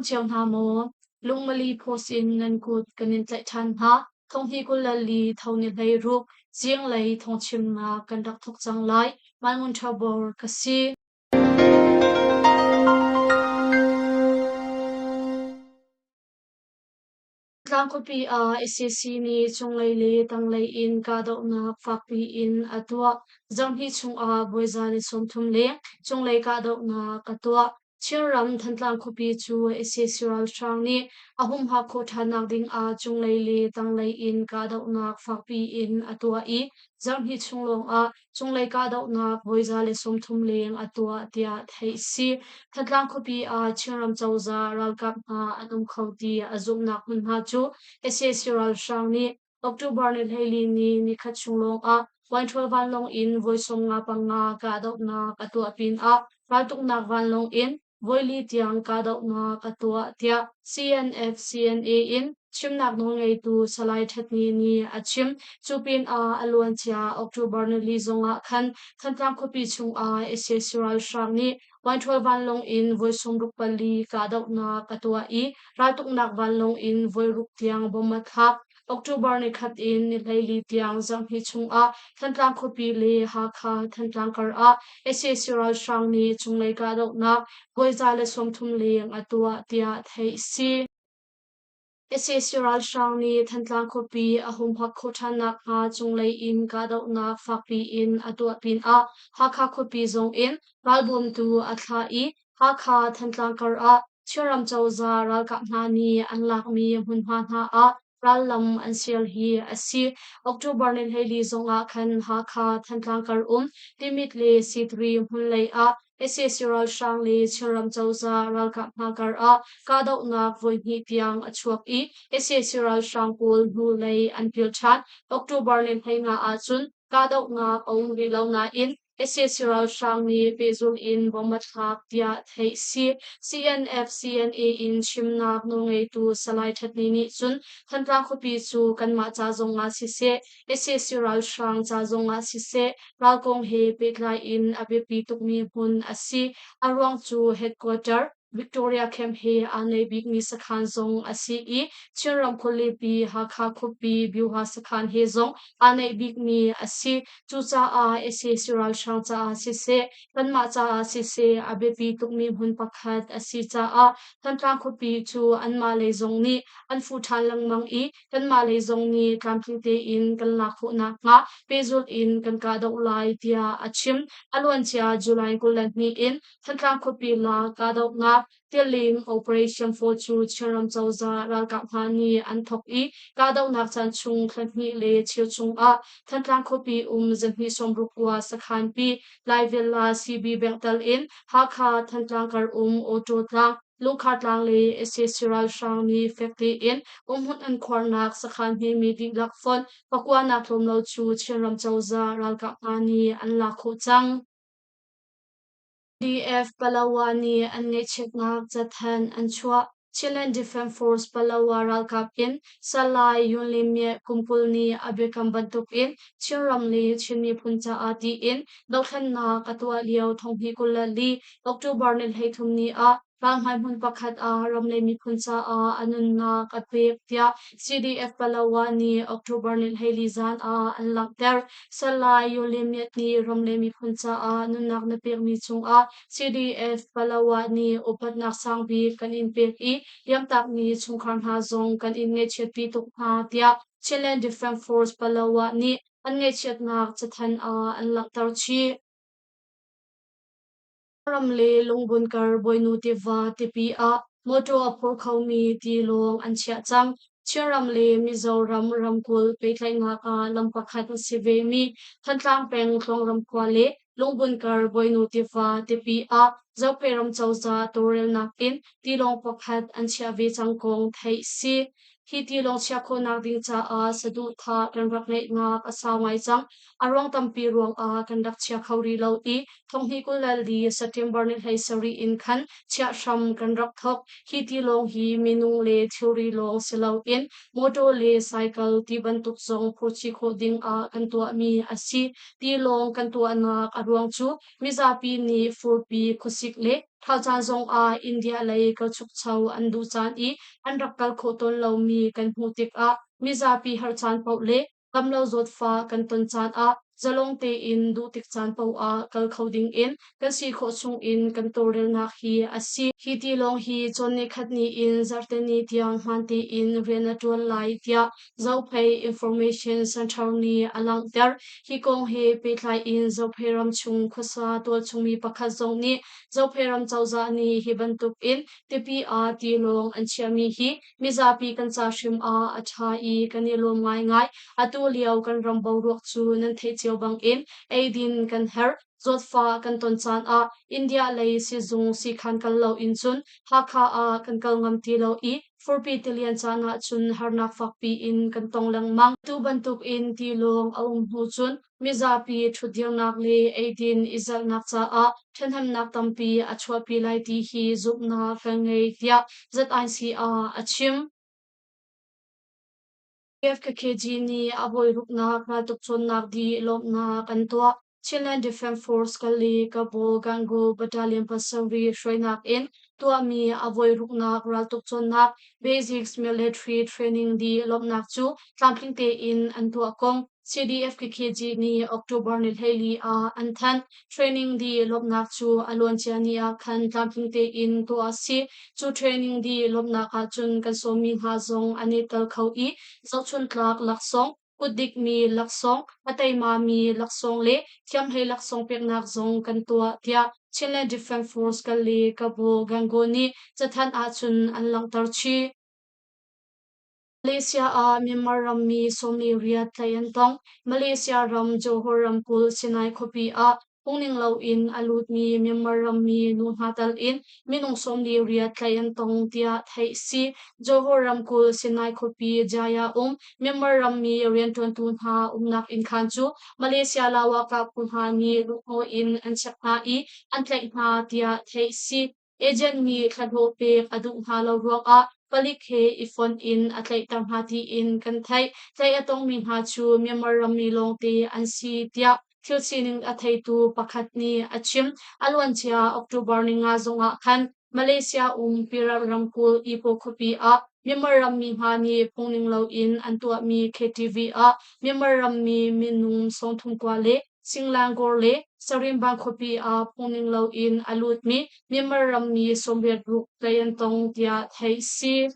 cio hna maw? Lungmali post in nan kut kan in tlaih ṭhan hna. Thonghni 24 tho ni 16 zinglei thawngchimnak kan rak thawk cang lai. Mai Ngun Ṭha Bor ka si. Tlang khuapi ah sac nih cunglei le tanglei in kahdohnak fakpi in a tuah. Zarhhnih chungah bawiza ni 30 leng cunglei kahdohnak a tuah. Chinram Thantlang khuapi cu sac ralhrang nih a humhak khawh ṭhannak dingah cunglei le tanglei in kahdohnak fakpi in a tuah i zarhhnih chung lawngah cunglei kahdohnak voi 130 leng a tuah tiah theih a si. Thantlang khuapi ah Chinram cozah ralkap hna an um kho ti a zumhnak hmunhma cu sac ralhrang nih October ni 14 ni nikhat chung lawngah Wainṭhawl vanlawng in voi 55 kahdohnak a tuah pinah raltuknak vanlawng in voili tiang kahdohnak a tuah tiah CNF-CNA in chimnak nawlngeitu Salai Ṭhatni nih a chim. Cu pinah a luancia October nili zongah khan Thantlang khuapi chungah sac ralhrang nih Wainṭhawl vanlawng in voi 64 kahdohnak a tuah i raltuknak vanlawng in voi ruk tiang bomb a thlak. October nikhat in ni 14 tiang zarhhnih chungah Thantlang khuapi le Hakha Thantlang kar ah sac ralhrang nih cunglei kahdohnak voi 130 leng a tuah tiah theih a si. Sac ralhrang nih Thantlang khuapi a humhak khawh ṭhan nakhnga cunglei in kahdohnak fakpi in a tuah pinah Hakha khuapi zong in ralbawmtu a thlah i Hakha Thantlang kar ah Chinram cozah ralkap hna nih an lakmi hmunhma hna ah rallam an sial hi a si. October ni 14 zongah khan Hakha Thantlang kar um Timit le C3 hmun lei ah sac ralhrang le Chinram cozah ralkap hna kar ah kahdohnak voihnih tiang a chuak i sac ralhrang pawl hnulei an pil ṭhan. October ni 15 ahcun kahdohnak a um rih lo nain sac ralhrang nih pehzulh in bomb a thlak tiah theih a si. CNF CNA in chimnak nawlngeitu Salai Ṭhatni nih cun Thantlang khuapi cu kanmah ca zongah siseh, sac ralhrang ca zongah siseh, ral kong he pehtlai in a biapi tukmi hmun a si. A ruang cu headquarter Victoria Camp he aa nei bikmi sakhan zong a si i Chinram khualipi Hakha khuapi Byuha sakhan he zong aa naih bikmi a si. Cucaah sac ralhrang caah siseh, kanmah caah siseh a biapi tukmi hmun pakhat a si caah Thantlang khuapi cu anmah lei zong nih an fuh ṭhan lengmang i kanmah lei zong nih tlamtling tein kan lak khawh nakhnga pehzulh in kan kahdoh lai tiah a chim. A luancia July 22 in Thantlang khuapi la kahdohnak Tilim Operation 4 cu Chinram cozah ralkap hna nih an thawk i kahdohnak caan chung thla hnih le cheu chungah Thantlang khuapi um zahnih sawmruk kua sakhanpi Laivella CB bank tal in Hakha Thantlang kar um auto tlang Lungkhar tlang le sac ralhrang nih fek tein umhmun an khuarnak sakhan hmemi dihlak fonh pakua nak tlawm lo cu Chinram cozah ralkap hna nih an lak khawh cang. CDF Palawa nih an ngaihchiatnak cathanh an chuah. Chinland Defence Force Palawa ralkap in Salai Yun Lin Myat kum 20 nih a biakam bantukin Chinram le Chin miphun caah tiin dothlennak a tuah lio thonghnih 24 October ni 33 ni ah ralhmai hmun pakhat ah ram le miphun caah a nunnak a pek tiah CDF Palawa nih October ni 14 zan ah an langhter. Salai Yun Lin Myat nih ram le miphun caah nunnak na pekmi cungah CDF Palawa nih upatnak sangbik kan in pek i liamtakmi chungkhar hna zong kan in ngaihchiatpi tuk hna tiah Chinland Defence Force Palawa nih an ngaihchiatnak cathanh ah an langhter chih. Ram le Lungbun kar Bawinu tiva tipi ah mawṭaw a phur khomi tilawng an chiah cang. Chinram le Mizoram ramkulh pehtlaihnak ah lam pakhat a si vemi Thantlang peng Tluangram khua le Lungbun kar Bawinu tiva tipi ah Zophei ram cozah tawlrelnak in tilawng pakhat an chiah ve cang kong theih a si. Hi tilawng chiah khawhnak ding caah saduhthah kan rak ngeihnak a sau ngai cang. A ruang tampi ruangah kan rak chia kho rih lo i thonghnih 24 September ni 17 in khan chiah hram kan rak thawk. Hi tilawng hi minung le thilri lawng si loin motor le cycle ti bantuk zong phurchih khawh ding ah kan tuahmi a si. Tilawng kan tuahnak a ruang cu mizapi nih furpi khuasik le. Thal caan zongah India lei kal chukcho an duh caan i an rak kal khawh tawn lomi kan hmuh tikah mizapi har caan paoh le damlo zawtfah kan ton caan ah zalong tein duh tik caan paoh ah kal kho ding in kan si khawh chung in kan tawlrelnak hi a si. Hi tilawng hi cawn nikhat ni in zarhteni tiang hmaan tein rian a ṭuan lai tiah Zophei Information Center nih a langhter. Hi kong he pehtlai in Zophei ram chung khuasa tualchungmi pakhat zong nih Zophei ram cozah nih hi bantuk in tipi ah tilawng an chiahmi hi mizapi kan ca hrim ah a ṭha i kan i lawm ngaingai. Atu lio kan ram boruak cu nan theih cio bangin eidin kan herh. Zawtfah kan ton caan ah India lei sizung siikhan kal loin cun Hakha ah kan kal ngam ti lo i furpi tilian caan ah cun harnak fakpi in kan tong lengmang. Atu bantukin tilawng a um hnu cun mizapi ṭhutdirnak le eidin i zalhnak caah ṭhahnemnak tampi a chuahpi lai ti hi zumhnak kan ngei, tiah ZIC ah a chim. KFKG nih a voiruknak raltuk cawnnak dih lawmhnak an tuah. Chinland Defence Force Kali Kabaw Gangaw Battalion pasarih hruainak in tuahmi a voiruknak raltuk cawnnak Basics Military Training dih lawmhnak cu tlamtling tein an tuah kong CDF-KKG nih October ni 14 ah an thanh. Training dih lawmhnak cu a luancia ni ah khan tlamtling tein tuah a si. Cu training dih lawmhnak ahcun kan sawmmi hna zong an i tel kho i zohchuntlak laksawng, kutdikmi laksawng, a teimami laksawng le thiamhlei laksawng peknak zong kan tuah, tiah Chinland Defence Force Kale Kabaw Gangaw nih cathanh ahcun an langhter chih. Malaysia ah Myanmar rammi 48 tlaih an tong. Malaysia ram Johor ramkulh Sinai khuapi ah phungning loin a lutmi Myanmar rammi nu hna tal in minung 48 tlaih an tong tiah theih a si. Johor ramkulh Sinai khuapi Jaya um Myanmar rammi rianṭuantu hna umnak innkhan cu Malaysia lawakah phu hna nih luhhnawh in an check hna i an tlaih hna tiah theih a si. Agent nih thlahlawh pek a duh hna lo ruangah palik he i fonh in a tlaihter hna tiin kan theih. Tlaih a tongmi hna cu Myanmar rammi lawngte an si tiah thil sining a theitu pakhat nih a chim. A luancia October ninga zongah khan Malaysia um Perak ramkulh Ipoh khuapi ah Myanmar rammi hna nih phungning loin an tuahmi KTV ah Myanmar rammi minung 39 le Singlangor le Sarimbang khuapi ah phungning loin a lutmi Myanmar rammi 86 tlaih an tong tiah theih a si.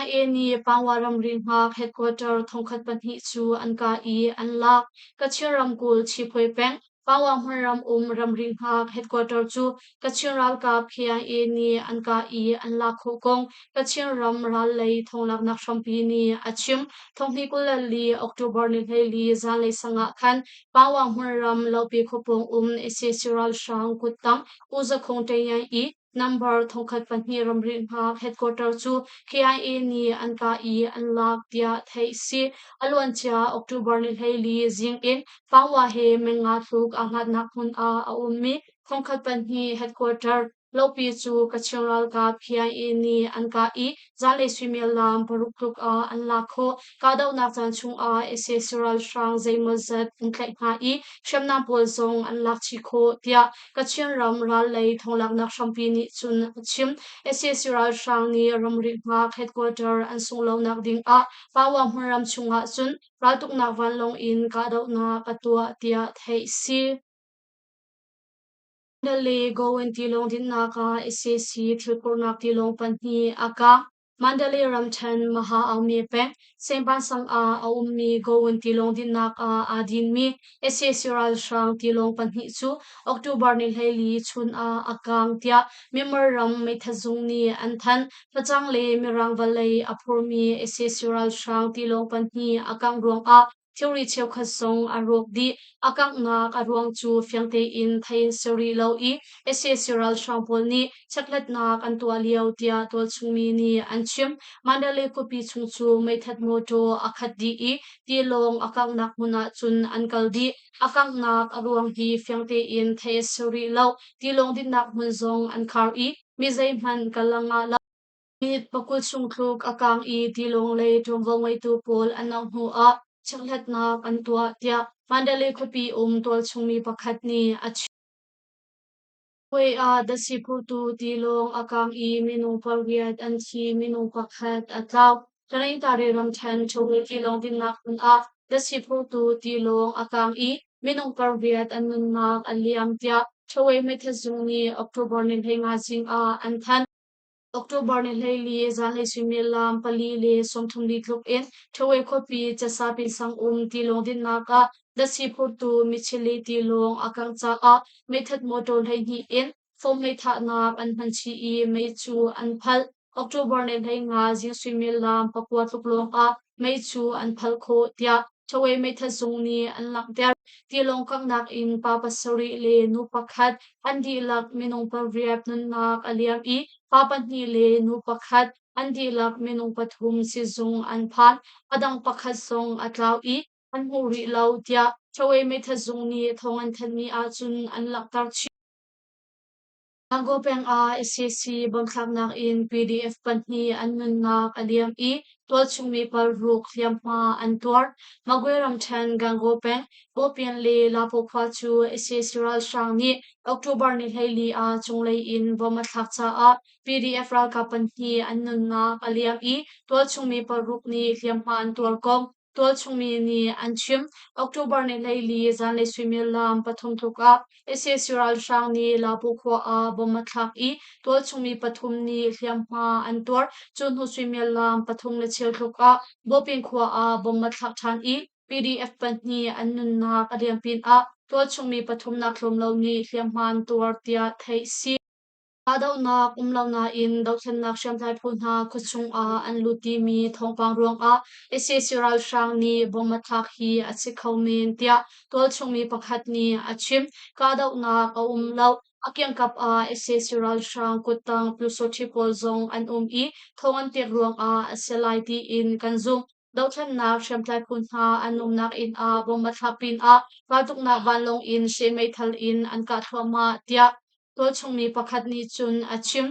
IA nih Pangwa ramri hngak headquarter 1002 cu an kah i an lak. Kachin ramkulh Chiphuai peng Pangwa hmunram um ramri hngak headquarter cu Kachin ralkap KIA nih an kah i an lak khawh kong Kachin ram ral lei thonglaknak hrampi nih a chim. 2024 October ni 14 zanlei sang ah khan Pangwa hmunram Lopi khuapawng um sac ralhrang kuttang U Za Khong Ṭaing i number 1002 ramri hngak headquarter cu KIA nih an kah i an lak tiah theih a si. A luancia October ni 14 zing in Pangwa he meng nga tluk aa hlatnak hmun ah a ummi 1002 headquarter Lopi cu Kachin ralkap KIA nih an kah i zanlei suimilam 6 tluk ah an lak khawh. Kahdohnak caan chungah sac ralhrang zeimawzat an tlaih hna i hriamnam pawl zong an lak chih khawh tiah Kachin ram ral lei thonglaknak hrampi nih cun a chim. Sac ralhrang nih ramri hngak headquarter an sungh lonak ding ah Pawa hmunram chungah cun raltuknak vanlawng in kahdohnak a tuah tiah theih a si. Mandalay Gowan tilawng dinhnak ah sac thilphorhnak tilawng pahnih a kang. Mandalay ramṭhen Maha Aung peng Sengpansang ah a ummi Gowan tilawng dinhnak ah aa dinmi sac ralhrang tilawng pahnih cu October ni 14 chun ah a kang tiah Myanmar ram meithat zung nih an thanh. Facang le Mirang vawlei a phurmi sac ralhrang tilawng pahnih a kangh ruangah thilri cheukhat zong a rawk dih. A kanghnak a ruang cu fiang tein theih a si rih lo i sac ralhrang pawl nih chekhlatnak an tuah lio tiah tualchungmi nih an chim. Mandalay khuapi chung cu meithat mawṭaw a khat dih i tilawng a kanghnak hmun ah cun an kal dih. A kanghnak a ruang hi fiang tein theih a si rih lo. Tilawng dinhnak hmun zong an khar i mi zeihmanh kal a ngah lo. Mit pakul chung tluk a kang i tilawng lei ṭuanvo ngeitu pawl an auh hnuah chekhlatnak an tuah tiah Mandalay khuapi um tualchungmi pakhat nih a chim. Puai ah datsi phurtu tilawng a kang i minung pariat an thi, minung pakhat a tlau. Tanintari ramṭhen Ṭhawle tilawng dinnak hmun ah datsi phurtu tilawng a kang i minung pariat an nunnak a liam tiah Ṭhawle meithat zung nih October ni 15 zing ah an thanh. October ni 14 zanlei suimilam 4:34 tluk in Ṭhawle khuapi Casapin sang um tilawng dinnak ah datsi phurtu Michili tilawng a kangh caah meithat motor 12 in fom meithahnak an hman chih i mei cu an phalh. October ni 15 zing suimilam 9 tluk lawng ah mei cu an phalh khawh tiah Ṭhawei meithat zung nih an langhter. Tilawng kanghnak in pa pasarih le nu pakhat an dihlak minung pariat nunnak a liam i pa pahnih le nu pakhat an dihlak minung pathum sizung an phan. A dang pakhat zong a tlau i an hmu rih lo tiah Ṭhawei meithat zung nih thawng an thanhmi ahcun an langhter chih. Gangaw peng ah sac bomthlaknak in PDF pahnih an nunnak a liam i tualchung mi paruk hliamhma an tuar. Magwe ramṭhen Gangaw peng Bawpian le Lapo khua cu sac ralhrang nih October ni 14 ah cunglei in bom a thlak caah PDF ralkap pahnih an nunnak a liam i tualchung mi paruk nih hliamhma an tuar kong tualchung mi nih an chim. October ni 14 zanlei suimilam 3 tluk ah sac ralhrang nih Lapu khua ah bomb a thlak i tualchung mi pathum nih hliamhma an tuar. Cu hnu suimilam 3:15 tluk ah Bawpin khua ah bomb a thlak ṭhan i PDF pahnih an nunnak a liam pinah tualchung mi pathum nak tlawm lo nih hliamhma an tuar tiah theih si. Kahdohnak um lo nain dothlennak hriamtlai phu hna khuachung ah an lut timi thawngpang ruangah sac ralhrang nih bomb a thlak hi a si kho men tiah tualchung mi pakhat nih a chim. Kahdohnak a um lo. A kiangkap ah sac ralhrang kuttang pyusawṭhi pawl zong an um i thawng an pek ruangah a si lai tiin kan zumh. Dothlennak hriamtlai phu hna an umnak inn ah bomb a thlak pinah raltuknak vanlawng in she meithal in an kah thluahmah tiah tualchung mi pakhat nih cun a chim.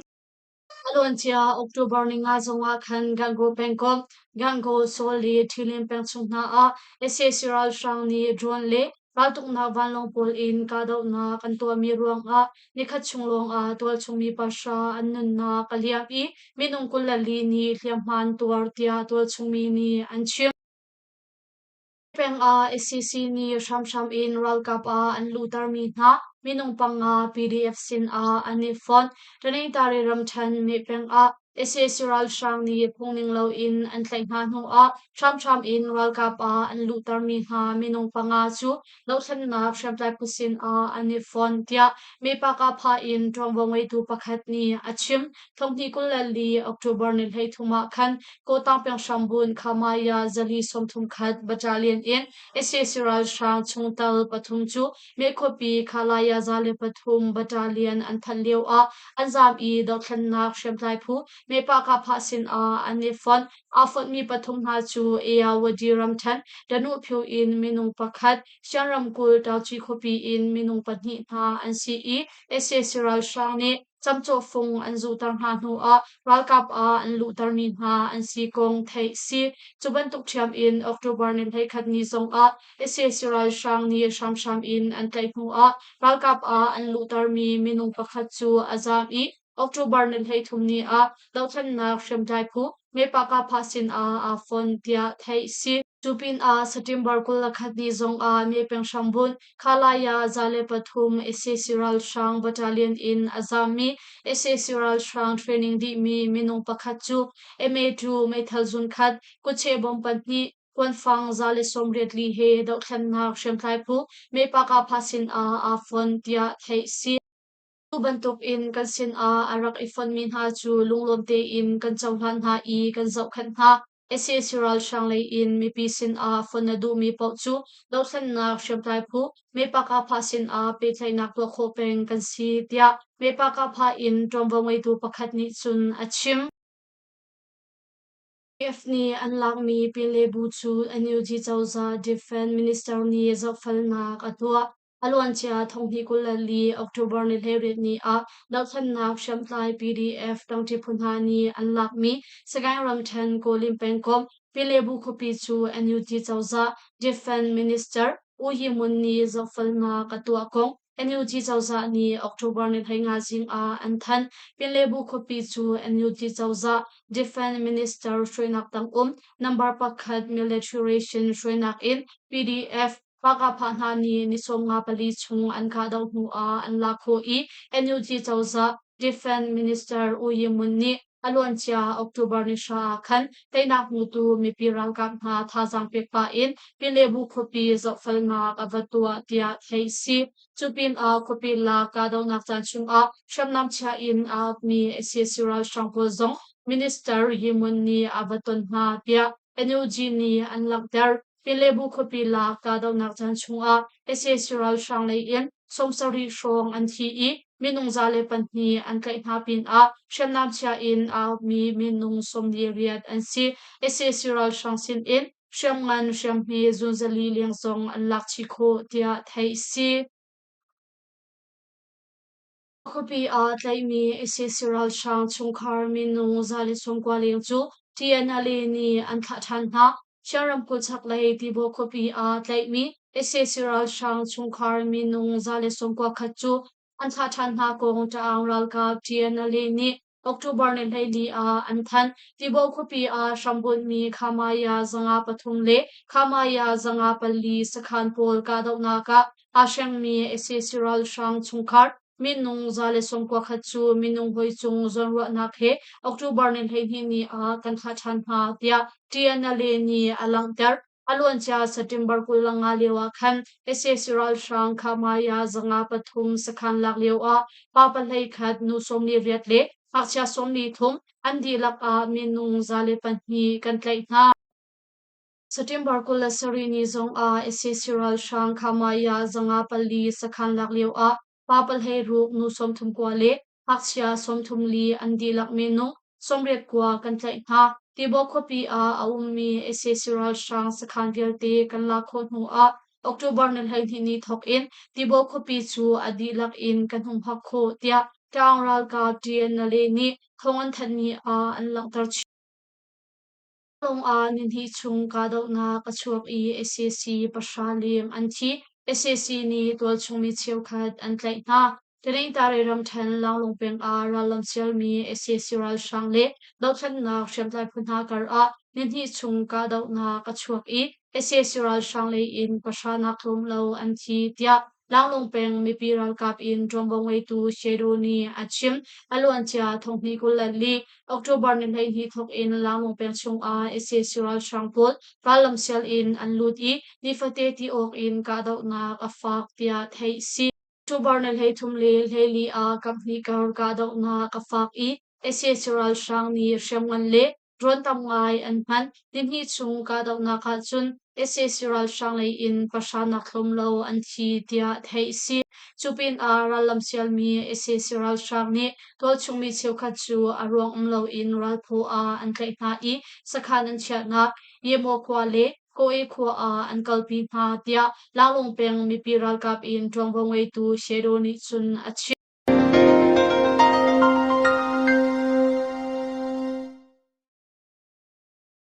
A luancia October ninga zongah khan Gangaw pengkomh, Gangaw, Saw le Ṭhilin peng chung hna ah sac ralhrang nih drone le raltuknak vanlawng pawl in kahdohnak an tuahmi ruangah nikhat chung lawngah tualchung mi pahra an nunnak a liam i minung 24 nih hliamhma an tuar tiah tualchung mi nih an chim. Peng ah sac nih hramhram in ralkap ah an luhtermi hna minung panga PDF sin ah an i fonh. Taningtari ramṭhen Meh peng ah sac ralhrang nih phungning loin an tlaih hna hnu ah hramhram in ralkap ah an luhtermi hna minung panga cu dothlennak hriamtlai phu sin ah an i fonh tiah Mepakapha in ṭuanvo ngeitu pakhat nih a chim. 2024 October ni 13 ah khan Kawtang peng hrambun Khamaya zali 31 Battalion in sac ralhrang chungtel pathum cu Mekhuapi Khalaya 103 Battalion an phanh lio ah an zaam i dothlennak hriamtlai phu Mepakapha sin ah an i fonh. Aa fonhmi pathum hna cu Ayeyawady ramṭhen Danuhphyu in minung pakhat, Shan ramkulh Tauci khuapi in minung pahnih hna an si i sac ralhrang nih camcawhfung an zuhter hna hnuah ralkap ah an luhtermi hna an si kong theih si. Cu bantuk ṭhiam in October ni 11 ni zongah sac ralhrang nih hramhram in an tlaih hnuah ralkap ah an luhtermi minung pakhat cu a zaam i October ni 13 ni ah dothlennak hriamtlai phu Mepakapha sin ah aa fon tiah theih si. Cu pinah September 21 ni zongah Mye peng hrambunh Khalaya 103 sac ralhrang battalion in a zaammi sac ralhrang training dihmi minung pakhat cu MA2 meithal zunkhat, kutcheh bom pahnih, kuanfang 184 he dohthlennak hriamtlai phu Mepakapha sin ah aa fon tiah theih si. Tu bantukin kan sinah a rak i fonhmi hna cu lunglawm tein kan cohlan hna i kan zohkhenh hna. Sac ralhrang lei in mipi sinah fonh a duhmi paoh cu dothlennak hriamtlai phu Mepakapha sinah pehtlaihnak tuah khawh peng kan si, tiah Mepakapha in ṭuanvo ngeitu pakhat nih cun a chim. PDF nih an lakmi Pinlebu cu NUG cozah Defense Minister nih zohfelnak a tuah. A luancia 2024 October ni 18 ni ah dohthlennak hriamtlai PDF ṭangṭi phu hna nih an lakmi Sagaing ramṭhen Kawlin pengkomh Pilebu khuapi cu NUG cozah Defense Minister U Yi Mun nih zohfelnak a tuah kong NUG cozah nih October ni 15 zing ah an thanh. Pinlebu khuapi cu NUG cozah Defense Minister hruainak tang um number pakhat military ration hruainak in PDF Pakapha hna nih ni 54 chung an kahdoh hnu ah an lak khawh i NUG cozah Defense Minister U Yi Mun nih a luancia October ni hra ah khan teinak hmutu mipi ralkap hna thazaang pek pah in Pinlebu khuapi zohfelnak a va tuah tiah theih a si. Cu pinah khuapi lak kahdohnak caan chungah hriamnam chia in aa apmi sac ralhrang pawl zong Minister Yi Mun nih a va ton hna tiah NUG nih an langhter. Pinlebu khuapi lak kahdohnak caan chungah sac ralhrang lei in 70 hrawng an thi i minung 102 an tlaih hna pinah hriamnam chia in aa ukmi minung 48 an si. Sac ralhrang sin in hriamngan hriamhme zunzali leng zong an lak chih khawh tiah theih a si. Khuapi ah tlaihmi sac ralhrang chungkhar minung 190 leng cu TNLA nih an thlah ṭhan hna. Chin ramkulh chaklei Tibaw khuapi ah tlaihmi sac ralhrang chungkhar minung 191 cu an thlah ṭhan hna kong Ta'ang ralkap TNLA nih October ni 14 ah an thanh. Tibaw khuapi ah hrambunhmi Khamaya 53 le Khamaya 54 sakhan pawl kahdohnak ah aa hrengmi sac ralhrang chungkhar minung 191 cu minung voi cung zawnruahnak he October ni 12 ni ah kan thlah ṭhan hna tiah TNLA nih a langhter. A luancia September 25 lio ah khan sac ralhrang Khamaya 53 sakhan lak lio ah pa 11, nu 48 le ngakchia 13 an dihlak ah minung 102 kan tlaih hna. September 27 ni zong ah sac ralhrang Khamaya 54 sakhan lak lio ah pa 16, nu 39 le ngakchia 34 an dihlak minung 89 kan tlaih hna. Tibaw khuapi ah a ummi sac ralhrang sakhan vialte kan lak khawh hnu ah October ni 12 ni thawk in Tibaw khuapi cu a dihlak in kan humhak khawh tiah Ṭaung ralkap TNLA nih thawng an thanhmi ah an langhter chih. Lawng ah nihnih chung kahdohnak a chuak i sac pahra leng an thi. Sac nih tualchung mi cheukhat an tlaih hna. Taningtari ramṭhen Langlung peng ah rallam sialmi sac ralhrang le dothlennak hriamtlai phu hna kar ah nihnih chung kahdohnak a chuak i sac ralhrang lei in pahra nak tlawm lo an thi tiah Langlung peng mipi ralkap in ṭuanvo ngeitu Shadow nih a chim. A luancia thonghnih 24 October ni 12 thawk in Langlung peng chungah sac ralhrang pawl rallam sial in an lut i nifate ti awk in kahdohnak a fak tiah theih a si. October ni 33 le 24 ah kaphnih kar kahdohnak a fak i sac ralhrang nih hriamngan le Drone tam ngai an hman. Nihnih chung kahdohnak ahcun sac ralhrang lei in pahra nak tlawm lo an thi tiah theih a si. Cu pinah rallam sialmi sac ralhrang nih tualchung mi cheukhat cu a ruang um loin ralphaw ah an tlaih hna i sakhan an chiahnak Yemaw khua le Koe khua ah an kalpi hna tiah Langlung peng mipi ralkap in ṭuanvo ngeitu Shadow nih cun a chim.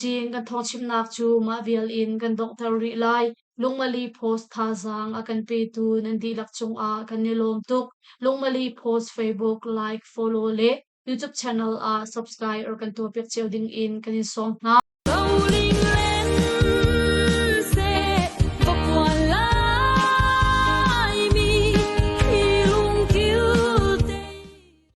Tiin kan thawngchimnak cu mah vial in kan donghter rih lai. Lungmali Post thazaang a kan petu nan dihlak cungah kan i lawm tuk. Lungmali Post Facebook like, follow le YouTube channel ah subscribe or kan tuahpiak cio ding in kan in sawm hna.